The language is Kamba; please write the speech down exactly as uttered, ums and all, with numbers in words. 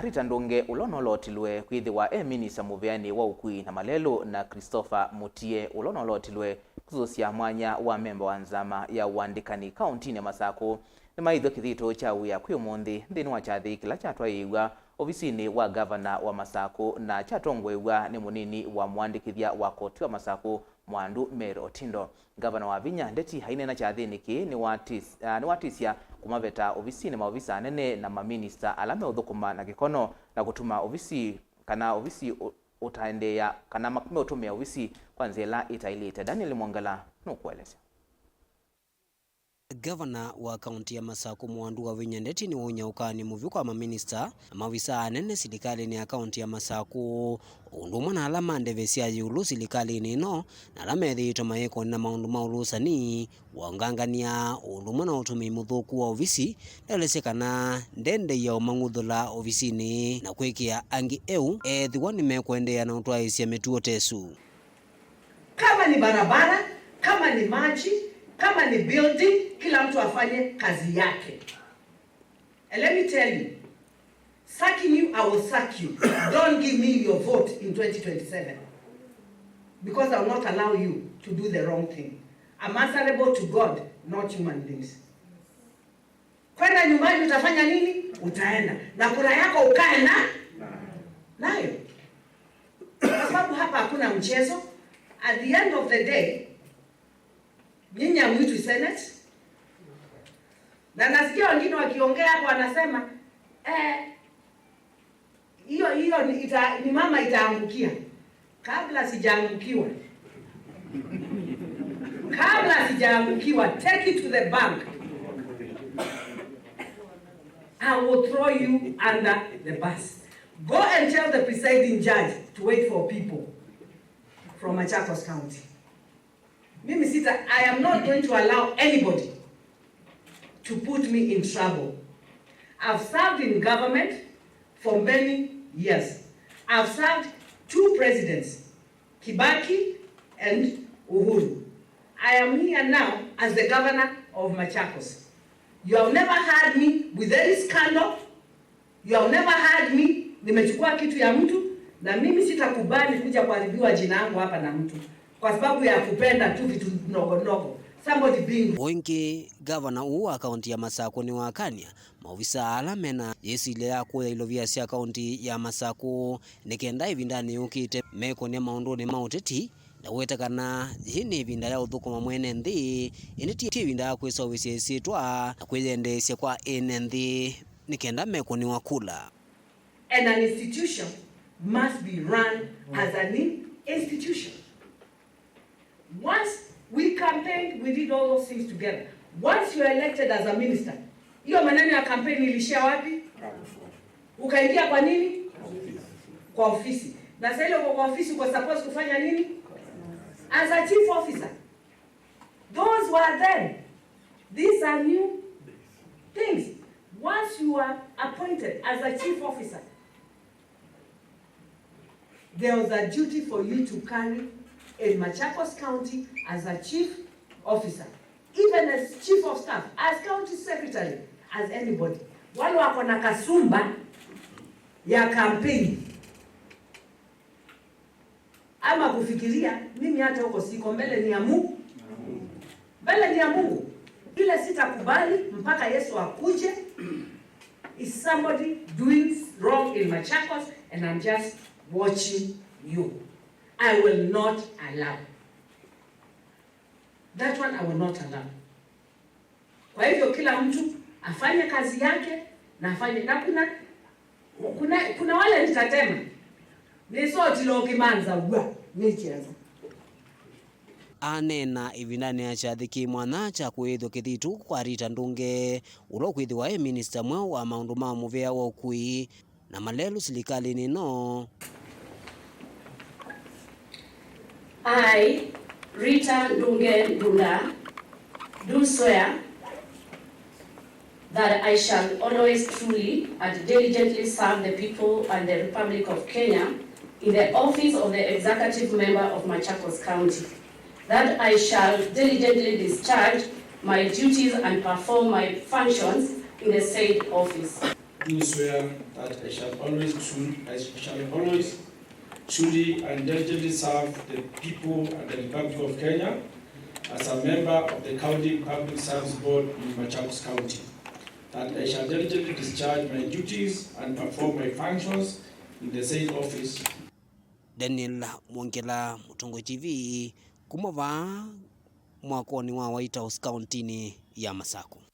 Rita Ndunge, ũla ũnolotilwe kwĩthĩwa e minista mũvĩanĩ wa ũkui na malelũ, na Christopher Mutie, ũla ũnolotilwe kũsũsya mwanya wa memba wa nzama ya ũandĩkani kaũntinĩ ya Masakũ, nĩmaĩthw'a kĩthito kya wĩa kwĩ ũmũnthĩ nthĩnĩ wa kyathĩ kĩla kyatwaĩĩw'a ovisinĩ wa ngavana wa Masakũ na kyatongoew'a nĩ mũnini wa mũandĩkĩthya wa koti wa Masakũ, Mwandu Mary Otindo. Ngavana Wavinya Ndeti aineena kyathĩnĩ kĩĩ nĩwatĩs-, ah, nĩwatĩsya kũmaveta ovisinĩ maovisa anene na maminista ala meũthũkũma na kĩkono na kũtuma ovisi kana ovisi ũ-, ũtaendeea kana ma-, meũtũmĩa ovisi kwa nzĩa ĩla ĩtaĩlĩte. Daniel Mwongela nũkũelesya. Ngavana wa kaũnti ya Masakũ Mwandu Wavinya Ndeti nĩwaumya ũkany'o mũvyũ kwa maminista na maovisa anene silikalĩnĩ ya kaũnti ya Masakũ, o ũndũ ũmwe na ala ma ndeve sya ĩũlũ silikalĩnĩ ĩno, na ala methĩĩtwe mayĩkonĩ na maũndũ ma ũlũsani wa ũngangania, o ũndũ ũmwe na ũtũmĩi mũthũku wa ovisi, ndaelesya kana ndendeea ũmang'uthũla ovisinĩ na kwĩkĩa angĩ eũ ethĩwa nĩmekũendeea na ũtwaĩĩsya mĩtuo ta ĩsu. Kama ni barabara, kama ni maji, kama ni building, kila mtu afanye kazi yake. And let me tell you, sacking you, I will sack you. Don't give me your vote in twenty twenty-seven. Because I will not allow you to do the wrong thing. I'm answerable to God, not human beings. Kwenda nyumbani utafanya nini? Utaenda. Na kura yako ukae na-, nayo. Kwa sababu hapa hakuna mchezo. At the end of the day, nyinyi hamwitwi Senate. Na nasikia wengine wakiongea hapo wanasema, eh, hiyo, hiyo ni, ita-, ni mama itaangukia. Kabla sijaangukiwa. Kabla sijaangukiwa, take it to the bank. I will throw you under the bus. Go and tell the presiding judge to wait for people from Machakos County. Mimi sita, I am not going to allow anybody to put me in trouble. I've served in government for many years. I've served two presidents, Kibaki and Uhuru. I am here now as the governor of Machakos. You have never heard me with any scandal. You have never heard me nimechukua kitu ya mtu, na mimi sitakubali kuja kuharibiwa jina yangu hapa na mtu kwa sababu ya kupenda tu vitu ndogo ndogo. Somebody being... O ĩngĩ, ngavana ũũ wa kaũnti ya Masakũ nĩwakany'a maovisa ala mena yĩsilya ya kũya ilovia sya kaũnti ya Masakũ nĩ kenda ĩvindanĩ yũkĩte mekũne maũndũnĩ ma ũteti, na weta kana yĩĩ nĩ ĩvinda ya ũthũkũma mwene nthĩ, ĩndĩ ti, ti ĩvinda ya kwĩseũvĩsya ĩsyĩtwa na kwĩyendeesya kwa ene nthĩ nĩ kenda mekũnĩwa kula. And an institution must be run as an in-, institution. Once we campaigned, we did all those things together. Once you are elected as a minister, hiyo maneno ya campaign ilishia wapi? Ukaingia kwa nini? Kwa ofisi. Na sasa ile uko kwa ofisi, uko supposed kufanya nini? As a chief officer. Those were then. These are new things. Once you are appointed as a chief officer, there was a duty for you to carry in Machakos County as a chief officer, even as chief of staff, as county secretary, as anybody. Wale wako na kasumba ya campaign ama kufikiria, mimi hata huko siko, mbele ni ya Mungu. Mbele ni ya Mungu. Ile sitakubali mpaka Yesu akuje is somebody doing wrong in Machakos and I'm just watching you. I will not allow. That one I will not allow. Kwa hivyo kila mtu afanye kazi yake na afanye, na kuna, kuna, kuna wale nitatema. Nĩsotile ũkĩmanza w'a, nĩkyeza. Aneena ĩvindanĩ ya kyathĩ kĩ mwanya kya kũĩthw'a kĩthitũ kwa Rita Ndunge, ũla ũkwĩthĩwa e minista mweũ wa maũndũ ma mũvĩa wa ũkui na malelũ silikalĩnĩ ĩno. I, Rita Ndunge Ndunda, do swear that I shall always truly and diligently serve the people and the Republic of Kenya in the office of the Executive Member of Machakos County, that I shall diligently discharge my duties and perform my functions in the said office. Do swear that I shall always, I shall always truly and diligently serve the people and the Republic of Kenya as a member of the County Public Service Board in Machakos County, that I shall diligently discharge my duties and perform my functions in the said office. Daniel Mwongela, Mũtongoi T V, kuma vaa mwakonĩ wa White House kauntinĩ ya Masakũ.